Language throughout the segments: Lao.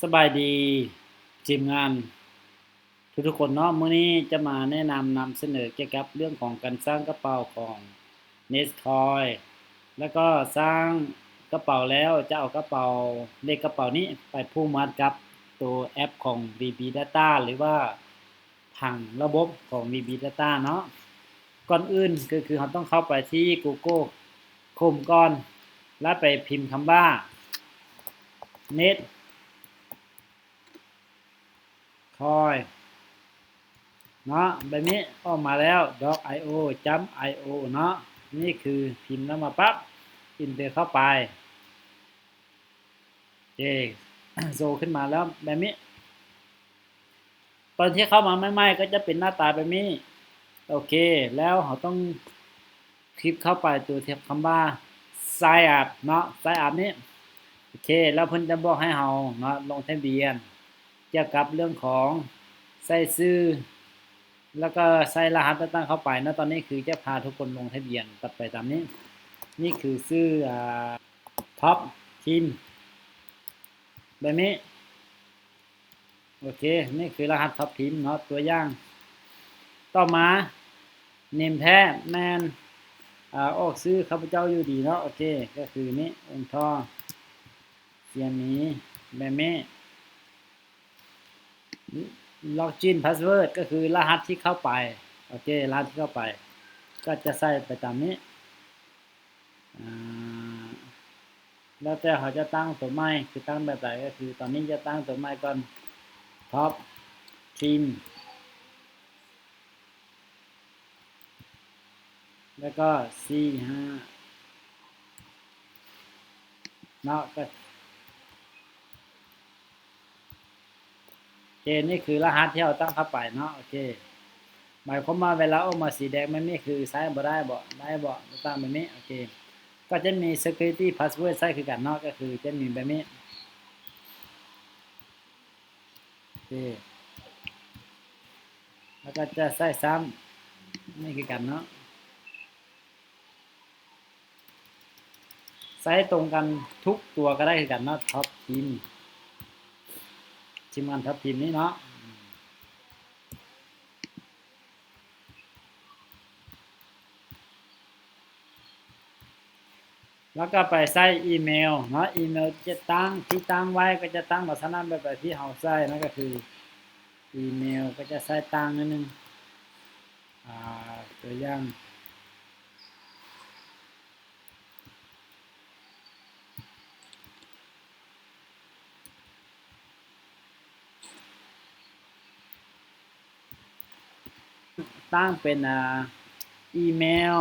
ສະບາຍດີທີມງານທຸກໆຄົນເນາະ, ມື້ນີ້ຈະມາແນະນຳນຳສະເໜີກ່ຽວກັບເລື່ອງຂອງການສ້າງກະເປົາຂອງ Nest Coin ແລ້ວກໍສ້າງກະເປົາແລ້ວຈະເອົາກະເປົາ ເລກກະເປົານີ້ໄປຜູກມັດກັບໂຕແອັບຂອງ VB Data ຫຼືວ່າຜັງລະບົບຂອງ VB Data ເນາະ. ກ່ອນອື່ນກໍຄືເຮົາຕ້ອງເຂົ້າໄປທີ່ Google Chrome ກ່ອນ ແລ້ວໄປພິມຄຳວ່າ Nest Coin ເນາະ, ແບບນີ້ອອກມາແລ້ວ Dock.io ຈ້ຳ .io ເນາະ. ນີ້ຄືພິມແລ້ວມາປັບ Enter ເຂົ້າໄປ. ໂອເຄ ໂຊຂຶ້ນມາແລ້ວແບບນີ້. ຕອນທີ່ເຂົ້າມາໃໝ່ໆ ກໍຈະເປັນໜ້າຕາແບບນີ້. ໂອເຄ ແລ້ວເຮົາຕ້ອງຄລິກເຂົ້າໄປຕົວທີ່ຄຳວ່າ Sign Up ເນາະ, Sign Up ນີ້. ໂອເຄ ແລ້ວເພິ່ນຈະບອກໃຫ້ເຮົາເນາະ ລົງທະບຽນກ່ຽວກັບເລື່ອງຂອງໃສ່ຊື່ ແລ້ວກໍໃສ່ລະຫັດຕ່າງໆເຂົ້າໄປເນາະ. ຕອນນີ້ຄືຈະພາທຸກຄົນລົງທະບຽນໄປຕາມນີ້. ນີ້ຄືຊື່ ອາ Top Team ແບບນີ້. ໂອເຄ ນີ້ຄືລະຫັດ Top Team ເນາະ ຕົວຢ່າງ. ຕໍ່ມາ Name ແທ້ແມ່ນ ອາ ອອກຊື່ຂ້າພະເຈົ້າຢູ່ດີເນາະ. ໂອເຄ ກໍຄືນີ້ ອົງທໍ ເສຍໝີ ແບບນີ້. Login password ກໍຄືລະຫັດທີ່ເຂົ້າໄປ. ໂອເຄ ລະຫັດທີ່ເຂົ້າໄປ ກໍຈະໃສ່ໄປຕາມນີ້. ອາ ແລ້ວແຕ່ເຮົາຈະຕັ້ງຕົວໃໝ່ ຄືຕັ້ງແບບໃດ ກໍຄືຕອນນີ້ຈະຕັ້ງຕົວໃໝ່ກ່ອນ Top Team ແລ້ວກໍສີ່ຫ້າເນາະ. ກໍ ໂອເຄ ນີ້ຄືລະຫັດທີ່ເຮົາຕັ້ງເຂົ້າໄປເນາະ. ໂອເຄ ໝາຍຄວາມວ່າເວລາອອກມາສີແດງແບບນີ້ ຄືໃຊ້ບໍ່ໄດ້ບໍ? ໄດ້ບໍ? ຕັ້ງແບບນີ້. ໂອເຄ ກໍຈະມີ security password ໃຊ້ຄືກັນເນາະ, ກໍຄືຈະມີແບບນີ້. ໂອເຄ ແລ້ວກໍຈະໃຊ້ຊ້ຳ ນີ້ຄືກັນເນາະ. ໃຊ້ຕົງກັນທຸກຕົວກໍໄດ້ຄືກັນເນາະ Top Team ທີມງານ Top Team ນີ້ເນາະ. ແລ້ວກໍໄປໃສ່ອີເມວເນາະ, ອີເມວຈະຕັ້ງ ທີ່ຕັ້ງໄວ້ກໍຈະຕັ້ງລັກສະນະແບບໃດທີ່ເຮົາໃສ່ເນາະ, ກໍຄືອີເມວກໍຈະໃສ່ຕ່າງໜ້ອຍໜຶ່ງ. ອາ ຕົວຢ່າງ ຕັ້ງເປັນ ອາ ອີເມວ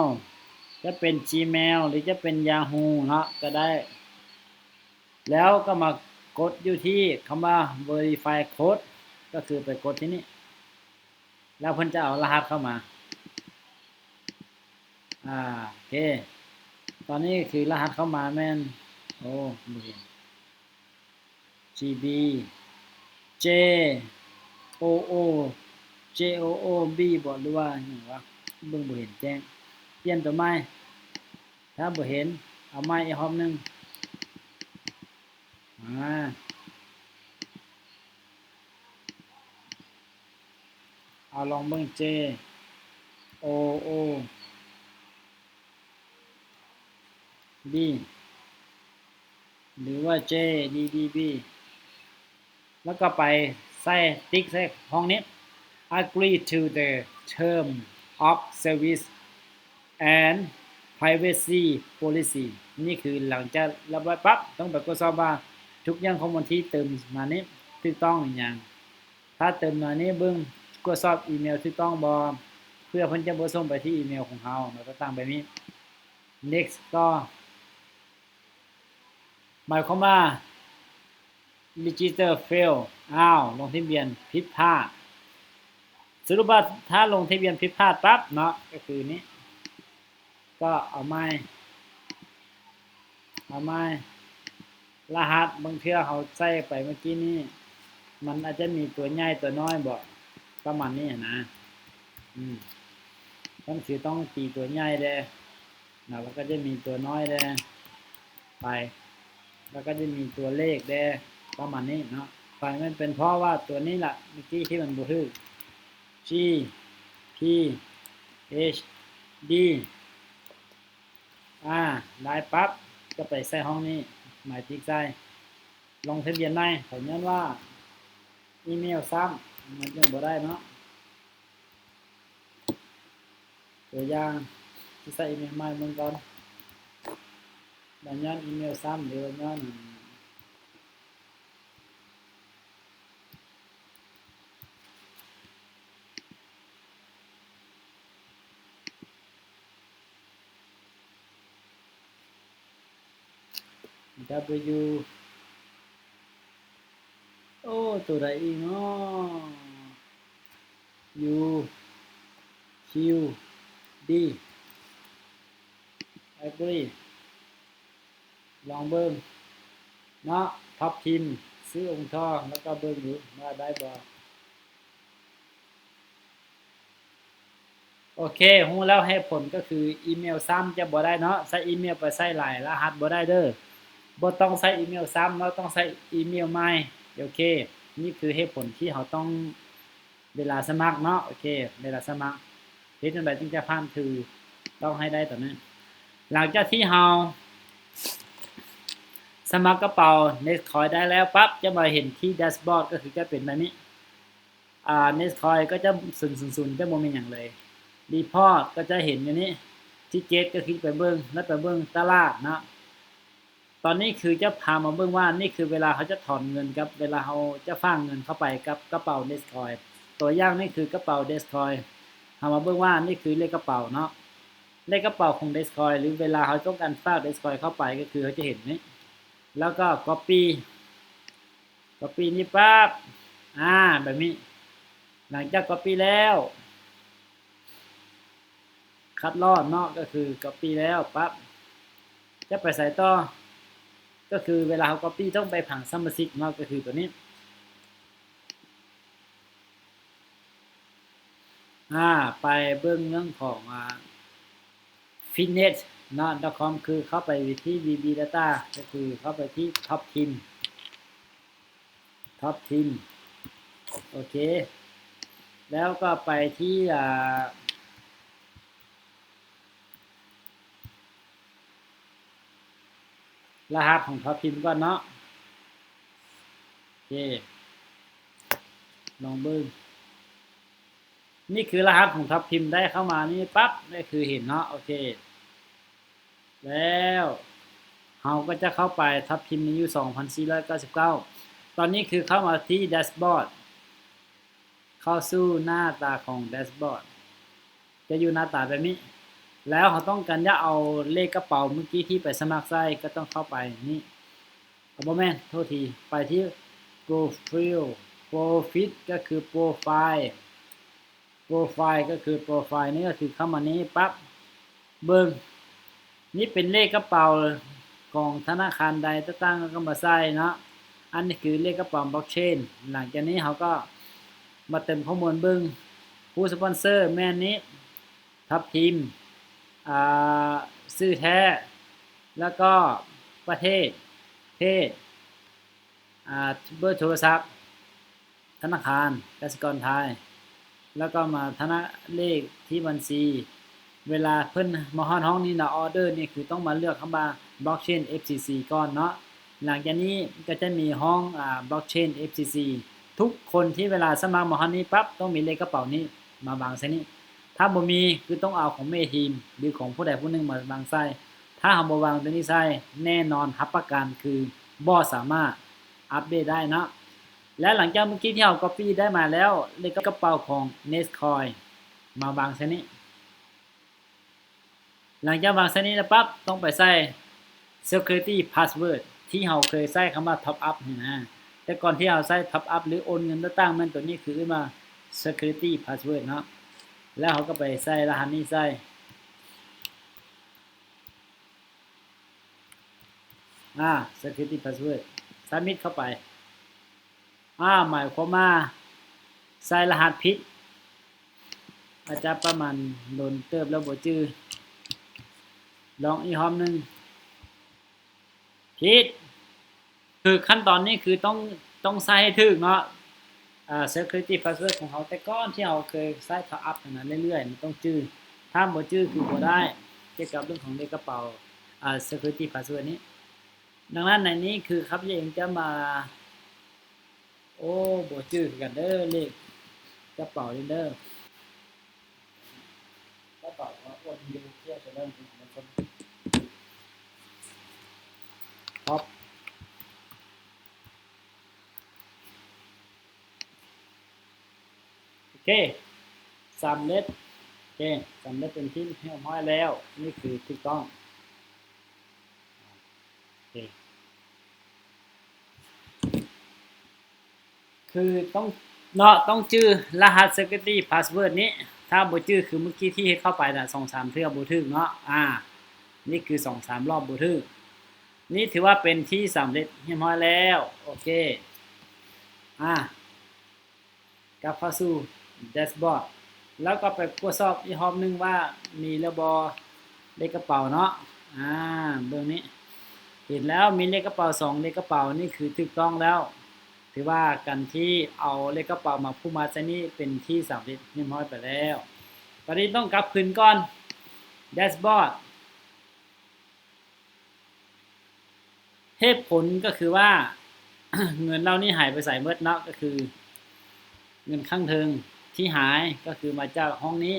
ຈະເປັນ Gmail ຫຼືຈະເປັນ Yahoo ເນາະ ກໍໄດ້. ແລ້ວກໍມາກົດຢູ່ທີ່ຄຳວ່າ Verify Code ກໍຄືໄປກົດທີ່ນີ້ ແລ້ວເພິ່ນຈະເອົາລະຫັດເຂົ້າມາ. ອາ ໂອເຄ ຕອນນີ້ຄືລະຫັດເຂົ້າມາແມ່ນ ໂອ້ ບໍ່ເຫັນ ຈີບີ ເຈ ໂອ ໂອ ເຈ ໂອ ໂອ ບີ ບໍ ຫຼືວ່າຫຍັງວະ ເບິ່ງບໍ່ເຫັນແຈ້ງ. ປ່ຽນຕົວໃໝ່ ຖ້າບໍ່ເຫັນ ເອົາໃໝ່ອີກຮອບໜຶ່ງ. ອາ ເອົາລອງເບິ່ງ ເຈ ໂອ ໂອ ບີ ຫຼືວ່າ ເຈ ດີ ດີ ບີ ແລ້ວກໍໄປໃສ່ ຕິກໃສ່ຫ້ອງນີ້ Agree to the term of service and privacy policy. ນີ້ຄືຫຼັງຈາກລຽບຮ້ອຍປັບ ຕ້ອງໄປກວດສອບວ່າທຸກຢ່າງຂອງມັນທີ່ເຕີມມານີ້ຖືກຕ້ອງອີ່ຫຍັງ. ຖ້າເຕີມມານີ້ເບິ່ງ ກວດສອບອີເມວຖືກຕ້ອງບໍ່ ເພື່ອເພິ່ນຈະບໍ່ສົ່ງໄປທີ່ອີເມວຂອງເຮົາເນາະ ຕ່າງໆແບບນີ້. Next ຕໍ່ ໝາຍຄວາມວ່າ Register fail ອ້າວ ລົງທະບຽນຜິດພາດ. ສະຫຼຸບວ່າຖ້າລົງທະບຽນຜິດພາດປັບເນາະ ກໍຄືນີ້ ກໍເອົາໃໝ່ ເອົາໃໝ່. ລະຫັດບາງເທື່ອເຮົາໃສ່ໄປເມື່ອກີ້ນີ້ ມັນອາດຈະມີຕົວໃຫຍ່ຕົວນ້ອຍບໍ ປະມານນີ້ຫັ້ນນະ. ອືມ ມັນຄືຕ້ອງຕີຕົວໃຫຍ່ແດ່ເນາະ ແລ້ວກໍຈະມີຕົວນ້ອຍແດ່ໄປ ແລ້ວກໍຈະມີຕົວເລກແດ່ ປະມານນີ້ເນາະ. ໄປ ມັນເປັນເພາະວ່າຕົວນີ້ລະ ເມື່ອກີ້ທີ່ມັນບໍ່ຖືກ G P H D ອາ ໄດ້ປັບ ກໍໄປໃສ່ຫ້ອງນີ້ ໝາຍຕິກໃສ່ ລົງທະບຽນໃໝ່ ເພາະຍ້ອນວ່າອີເມວຊ້ຳ ມັນຈຶ່ງບໍ່ໄດ້ເນາະ. ຕົວຢ່າງ ຊິໃສ່ອີເມວໃໝ່ເບິ່ງກ່ອນ ວ່າຍ້ອນອີເມວຊ້ຳ ຫຼືວ່າຍ້ອນ W ໂອ້ ຕົວໃດອີກເນາະ U Q D agree ລອງເບິ່ງເນາະ ທັບທິມ ຊື່ອົງທອງ ແລ້ວກໍເບິ່ງຢູ່ວ່າໄດ້ບໍ່. ໂອເຄ ຮູ້ແລ້ວ ເຫດຜົນກໍຄືອີເມວຊ້ຳຈະບໍ່ໄດ້ເນາະ ໃຊ້ອີເມວໄປໃສ່ຫຼາຍລະຫັດບໍ່ໄດ້ເດີ ບໍ່ຕ້ອງໃຊ້ອີເມວຊ້ຳເນາະ ຕ້ອງໃຊ້ອີເມວໃໝ່. ໂອເຄ ນີ້ຄືເຫດຜົນທີ່ເຮົາຕ້ອງ ເວລາສະໝັກເນາະ ໂອເຄ ເວລາສະໝັກ ເຮັດຈັ່ງໃດຈຶ່ງຈະຜ່ານ ຄືຕ້ອງໃຫ້ໄດ້ຕອນນັ້ນ. ຫຼັງຈາກທີ່ເຮົາສະໝັກກະເປົາ Nextcoin ໄດ້ແລ້ວປັບ ຈະມາເຫັນທີ່ dashboard ກໍຄືຈະເປັນແບບນີ້ ອາ Nextcoin ກໍຈະສູນໆ ຈະບໍ່ມີຫຍັງເລີຍ report ກໍຈະເຫັນຢູ່ນີ້ ທີ່ເຈັດ ກໍຄືໄປເບິ່ງ ແລ້ວໄປເບິ່ງຕະຫຼາດເນາະ. ຕອນນີ້ຄືຈະພາມາເບິ່ງວ່າ ນີ້ຄືເວລາເຮົາຈະຖອນເງິນກັບເວລາເຮົາຈະຝາກເງິນເຂົ້າໄປກັບກະເປົາ Nextcoin ຕົວຢ່າງນີ້ຄືກະເປົາ Nextcoin ເຮົາມາເບິ່ງວ່ານີ້ຄືເລກກະເປົາເນາະ ເລກກະເປົາຂອງ Nextcoin ຫຼືເວລາເຮົາຕ້ອງການຝາກ Nextcoin ເຂົ້າໄປ ກໍຄືເຮົາຈະເຫັນນີ້ ແລ້ວກໍ copy copy ນີ້ປັບ ອາ ແບບນີ້ ຫຼັງຈາກ copy ແລ້ວ ຄັດລອດເນາະ ກໍຄື copy ແລ້ວປັບ ຈະໄປໃສຕໍ່ ກໍຄືເວລາເຮົາ copy ຕ້ອງໄປຜັງສະມາຊິກເນາະ ກໍຄືຕົວນີ້ ອາ ໄປເບິ່ງເລື່ອງຂອງ ອາ fitness ເນາະ .com ຄືເຂົ້າໄປທີ່ VB Data ກໍຄືເຂົ້າໄປທີ່ Top Team Top Team ໂອເຄ ແລ້ວກໍໄປທີ່ ອາ ລະຫັດຂອງ Top Team ກ່ອນເນາະ ໂອເຄ ລອງເບິ່ງ ນີ້ຄືລະຫັດຂອງ Top Team ໄດ້ເຂົ້າມານີ້ປັບ ກໍຄືເຫັນເນາະ ໂອເຄ ແລ້ວເຮົາກໍຈະເຂົ້າໄປ Top Team ມີຢູ່ສອງພັນສີ່ຮ້ອຍເກົ້າສິບເກົ້າ ຕອນນີ້ຄືເຂົ້າມາທີ່ dashboard ເຂົ້າສູ່ໜ້າຕາຂອງ dashboard ຈະຢູ່ໜ້າຕາແບບນີ້ ແລ້ວເຮົາຕ້ອງການຢາກເອົາເລກກະເປົາມື້ກີ້ທີ່ໄປສະໝັກໃສ່ ກໍຕ້ອງເຂົ້າໄປນີ້ ບໍ່ແມ່ນ ໂທດທີ ໄປທີ່ profile profit ກໍຄື profile profile ກໍຄື profile ນີ້ກໍຄືເຂົ້າມານີ້ປັບ ເບິ່ງ ນີ້ເປັນເລກກະເປົາຂອງທະນາຄານໃດຕ່າງໆ ກໍມາໃສ່ເນາະ ອັນນີ້ຄືເລກກະເປົາ Blockchain ຫຼັງຈາກນີ້ເຮົາກໍມາເຕີມຂໍ້ມູນເບິ່ງ ຜູ້ສະປອນເຊີແມ່ນນີ້ Top Team ອາ ຊື່ແທ້ ແລ້ວກໍປະເທດ ເພດ ອາ ເບີໂທລະສັບ ທະນາຄານກະສິກອນໄທ ແລ້ວກໍມາທະນາ ເລກທີ່ບັນຊີ ເວລາເພິ່ນມາຮອດຫ້ອງນີ້ນະ ອໍເດີນີ້ຄືຕ້ອງມາເລືອກຄຳວ່າ Blockchain F C C ກ່ອນເນາະ ຫຼັງຈາກນີ້ກໍຈະມີຫ້ອງ ອາ Blockchain F C C ທຸກຄົນທີ່ເວລາສະໝັກມາຮອດນີ້ປັບ ຕ້ອງມີເລກກະເປົານີ້ມາວາງໃສ່ນີ້ ຖ້າບໍ່ມີຄືຕ້ອງເອົາຂອງແມ່ທີມ ຫຼືຂອງຜູ້ໃດຜູ້ໜຶ່ງມາວາງໃສ່ ຖ້າເຮົາບໍ່ວາງຕົວນີ້ໃສ່ ແນ່ນອນຮັບປະກັນຄືບໍ່ສາມາດອັບເດດໄດ້ເນາະ ແລະ ຫຼັງຈາກເມື່ອກີ້ທີ່ເຮົາ copy ໄດ້ມາແລ້ວ ເລກກະເປົາຂອງ Nextcoin ມາວາງໃສ່ນີ້ ຫຼັງຈາກວາງໃສ່ນີ້ແລ້ວປັບ ຕ້ອງໄປໃສ່ security password ທີ່ເຮົາເຄີຍໃຊ້ຄຳວ່າ top up ນີ້ນະ ແຕ່ກ່ອນທີ່ເຮົາໃຊ້ top up ຫຼືໂອນເງິນຕ່າງໆ ແມ່ນຕົວນີ້ຄືເອີ້ນວ່າ security password ເນາະ ແລ້ວເຮົາກໍໄປໃສ່ລະຫັດນີ້ໃສ່ ອາ security password submit ເຂົ້າໄປ ອາ ໝາຍຄວາມວ່າໃສ່ລະຫັດຜິດ ອາດຈະປະມານດົນເຕີບແລ້ວບໍ່ຈື່ ລອງອີກຮອບໜຶ່ງ ຜິດ ຄືຂັ້ນຕອນນີ້ຄືຕ້ອງ ຕ້ອງໃຊ້ໃຫ້ຖືກເນາະ ເອີ security password ຂອງເຮົາແຕ່ກ່ອນທີ່ເຮົາເຄີຍໃຊ້ top up ນັ້ນນະ ເລື້ອຍໆ ມັນຕ້ອງຈື່ ຖ້າບໍ່ຈື່ຄືບໍ່ໄດ້ ກ່ຽວກັບເລື່ອງຂອງເລກກະເປົາ ເອີ security password ນີ້. ດັ່ງນັ້ນໃນນີ້ຄືຂ້າພະເຈົ້າເອງຈະມາ ໂອ້ ບໍ່ຈື່ຄືກັນເດີ ເລກກະເປົານີ້ເດີ ກະເປົາວ່າໂອນຢູ່ເພຍເຊີເລີ ອອບ ໂອເຄ ສຳເລັດ ໂອເຄ ສຳເລັດເປັນທີ່ຮຽບຮ້ອຍແລ້ວ ນີ້ຄືຖືກຕ້ອງ ໂອເຄ ຄືຕ້ອງເນາະ ຕ້ອງຈື່ລະຫັດ security password ນີ້ ຖ້າບໍ່ຈື່ຄືມື້ກີ້ທີ່ເຮັດເຂົ້າໄປນະ ສອງສາມເທື່ອບໍ່ຖືກເນາະ ອາ ນີ້ຄືສອງສາມລອບບໍ່ຖືກ ນີ້ຖືວ່າເປັນທີ່ສຳເລັດຮຽບຮ້ອຍແລ້ວ ໂອເຄ ອາ ກັບເຂົ້າສູ່ແດັຊບອດ ແລ້ວກໍໄປກວດສອບອີກຮອບໜຶ່ງວ່າມີແລ້ວບໍ່ ເລກກະເປົາເນາະ ອາ ເບິ່ງນີ້ ເຫັນແລ້ວມີເລກກະເປົາສອງເລກກະເປົາ ນີ້ຄືຖືກຕ້ອງແລ້ວ ຖືວ່າການທີ່ເອົາເລກກະເປົາມາຜູກມັດໃສ່ນີ້ເປັນທີ່ສຳເລັດຮຽບຮ້ອຍໄປແລ້ວ ຕອນນີ້ຕ້ອງກັບຄືນກ່ອນແດັຊບອດ ເຫດຜົນກໍຄືວ່າ ເງິນເຫຼົ່ານີ້ຫາຍໄປໃສໝົດເນາະ ກໍຄືເງິນຂ້າງເທິງທີ່ຫາຍກໍຄືມາຈາກຫ້ອງນີ້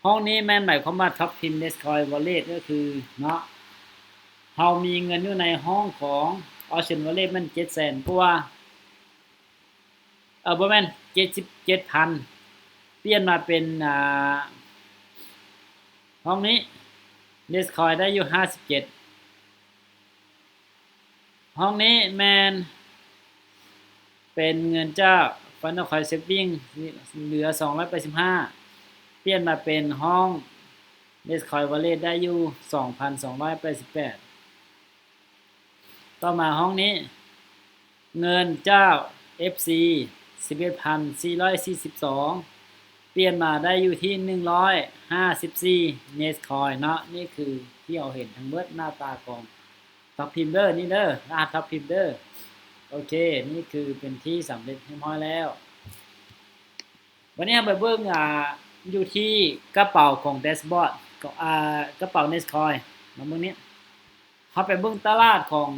ຫ້ອງນີ້ແມ່ນໝາຍຄວາມວ່າ Top Team Nextcoin Wallet ກໍຄືເນາະ ເຮົາມີເງິນຢູ່ໃນຫ້ອງຂອງ Auction Wallet ແມ່ນເຈັດແສນກວ່າ ເອີ ບໍ່ແມ່ນ ເຈັດສິບເຈັດພັນ ປ່ຽນມາເປັນ ອ່າ ຫ້ອງນີ້ Nextcoin ໄດ້ຢູ່ຫ້າສິບເຈັດ ຫ້ອງນີ້ແມ່ນເປັນເງິນຈາກ Final Coin Saving ເຫຼືອສອງຮ້ອຍແປດສິບຫ້າ ປ່ຽນມາເປັນຫ້ອງ Nextcoin Wallet ໄດ້ຢູ່ສອງພັນສອງຮ້ອຍແປດສິບແປດ ຕໍ່ມາຫ້ອງນີ້ ເງິນຈາກ ເອັຟຊີ ສິບເອັດພັນສີ່ຮ້ອຍສີ່ສິບສອງ ປ່ຽນມາໄດ້ຢູ່ທີ່ໜຶ່ງຮ້ອຍຫ້າສິບສີ່ Nextcoin ເນາະ ນີ້ຄືທີ່ເຮົາເຫັນທັງເບິດໜ້າຕາຂອງ Top Team ເດີ ນີ້ເດີ ລະຫັດ Top Team ເດີ ໂອເຄ ນີ້ຄືເປັນທີ່ສຳເລັດຮຽບຮ້ອຍແລ້ວ ວັນນີ້ເຮົາໄປເບິ່ງ ອ່າ ຢູ່ທີ່ກະເປົາຂອງແດັຊບອດ ຂອງ ອ່າ ກະເປົາ Nextcoin ມາເບິ່ງນີ້ ເຮົາໄປເບິ່ງຕະຫຼາດຂອງ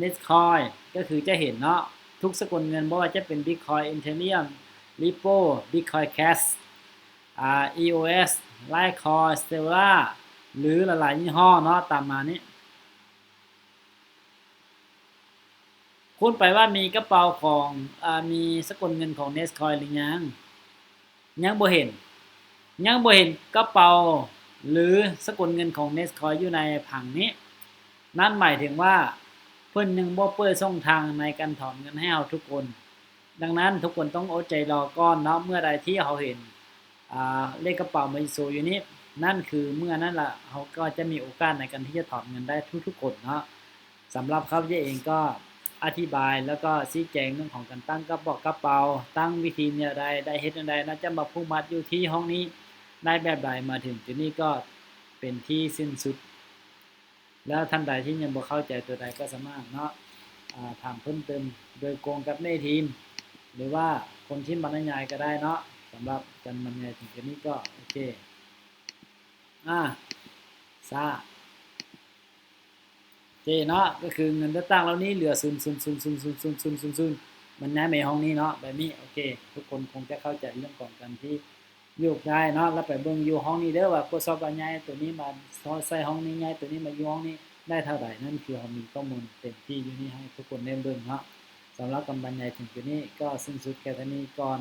Nextcoin ກໍຄືຈະເຫັນເນາະ ທຸກສະກຸນເງິນ ບໍ່ວ່າຈະເປັນ Bitcoin Ethereum Ripple Bitcoin Cash ອ່າ EOS Litecoin Stellar ຫຼືຫຼາຍໆຍີ່ຫໍ້ເນາະ ຕາມມານີ້ ຄູນໄປວ່າມີກະເປົາຂອງ ອາ ມີສະກຸນເງິນຂອງ Nextcoin ຫຼືຍັງ? ຍັງບໍ່ເຫັນ ຍັງບໍ່ເຫັນກະເປົາ ຫຼືສະກຸນເງິນຂອງ Nextcoin ຢູ່ໃນຜັງນີ້. ນັ້ນໝາຍເຖິງວ່າເພິ່ນຍັງບໍ່ເປີດຊ່ອງທາງໃນການຖອນເງິນໃຫ້ເຮົາທຸກຄົນ. ດັ່ງນັ້ນທຸກຄົນຕ້ອງອົດໃຈລໍກ່ອນເນາະ. ເມື່ອໃດທີ່ເຮົາເຫັນ ອາ ເລກກະເປົາມາໂຊຢູ່ນີ້ ນັ້ນຄືເມື່ອນັ້ນລະ ເຮົາກໍຈະມີໂອກາດໃນການທີ່ຈະຖອນເງິນໄດ້ທຸກໆຄົນເນາະ. ສຳລັບຂ້າພະເຈົ້າເອງກໍອະທິບາຍ ແລ້ວກໍຊີ້ແຈງເລື່ອງຂອງການຕັ້ງກະບອກກະເປົາ, ຕັ້ງວິທີແນວໃດ, ໄດ້ເຮັດແນວໃດ, ນອກຈາກມາຜູກມັດຢູ່ທີ່ຫ້ອງນີ້ໄດ້ແບບໃດ, ມາເຖິງຈຸດນີ້ກໍເປັນທີ່ສິ້ນສຸດ. ແລ້ວທ່ານໃດທີ່ຍັງບໍ່ເຂົ້າໃຈຕົວໃດກໍສາມາດເນາະ ອາ ຖາມເພີ່ມເຕີມໂດຍກົງກັບແມ່ທີມ ຫຼືວ່າຄົນທີ່ບັນຍາຍກໍໄດ້ເນາະ. ສຳລັບການບັນຍາຍເຖິງຈຸດນີ້ກໍໂອເຄ ອາ ຊາ ເຈເນາະ ກໍຄືເງິນຕ່າງໆເຫຼົ່ານີ້ເຫຼືອສູນໆໆໆ ມັນຍ້າຍມາຫ້ອງນີ້ເນາະ ແບບນີ້. ໂອເຄ ທຸກຄົນຄົງຈະເຂົ້າໃຈເລື່ອງຂອງການທີ່ໂຍກຍ້າຍເນາະ. ແລ້ວໄປເບິ່ງຢູ່ຫ້ອງນີ້ເດີວ່າ ກວດສອບວ່າຍ້າຍຕົວນີ້ມາໃສ່ຫ້ອງນີ້ ຍ້າຍຕົວນີ້ມາຢູ່ຫ້ອງນີ້ໄດ້ເທົ່າໃດ. ນັ້ນຄືເຮົາມີຂໍ້ມູນເຕັມທີ່ຢູ່ນີ້ໃຫ້ທຸກຄົນໄດ້ເບິ່ງເນາະ. ສຳລັບການບັນຍາຍເຖິງຈຸດນີ້ກໍສິ້ນສຸດແຄ່ເທົ່ານີ້ກ່ອນ.